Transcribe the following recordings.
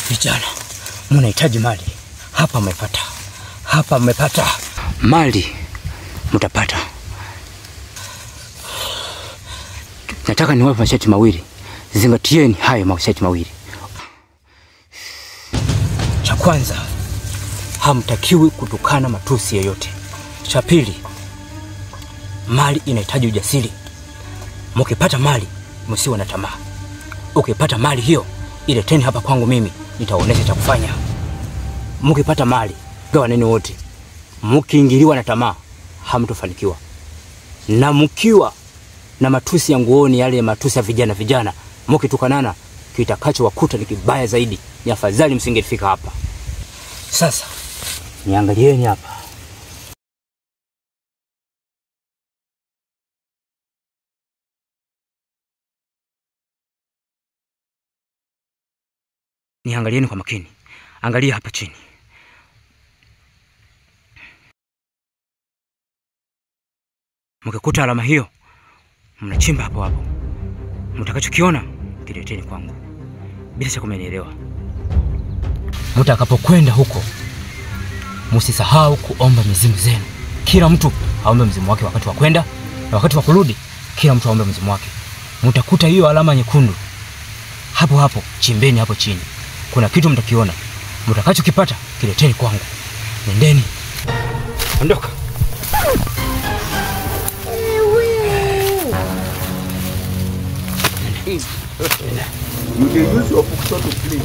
Vijana, mnahitaji mali. Hapa mmepata. Hapa mmepata. Mali mtapata. Nataka niwape masharti mawili. Zingatieni hayo masharti mawili. Cha kwanza, hamtakiwi kutukana matusi yoyote. Cha pili, mali inahitaji ujasiri. Mkipata mali, msiwe na tamaa. Ukipata mali hiyo, ileteni hapa kwangu mimi, nitaonesha cha kufanya. Mkipata mali, gawaneni wote. Mkiingiliwa na tamaa, hamtofanikiwa. Na mkiwa na matusi ya nguoni, yale matusi ya vijana vijana, mkitukanana, kitakacho wakuta ni kibaya zaidi. Ni afadhali msingefika hapa. Sasa niangalieni hapa. Niangalieni kwa makini. Angalia hapa chini. Mkikuta alama hiyo, mnachimba hapo hapo. Mtakachokiona kileteni kwangu. Bila shaka mmenielewa. Mtakapokwenda huko, msisahau kuomba mizimu zenu. Kila mtu aombe mzimu wake wakati wa kwenda na wakati wa kurudi, kila mtu aombe mzimu wake. Mtakuta hiyo alama nyekundu hapo hapo, chimbeni hapo chini. Kuna kitu mtakiona. Mtakachokipata kileteni kwangu. Nendeni. Ondoka. You dey use your bookshop to play.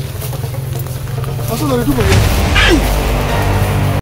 That's what they do for you.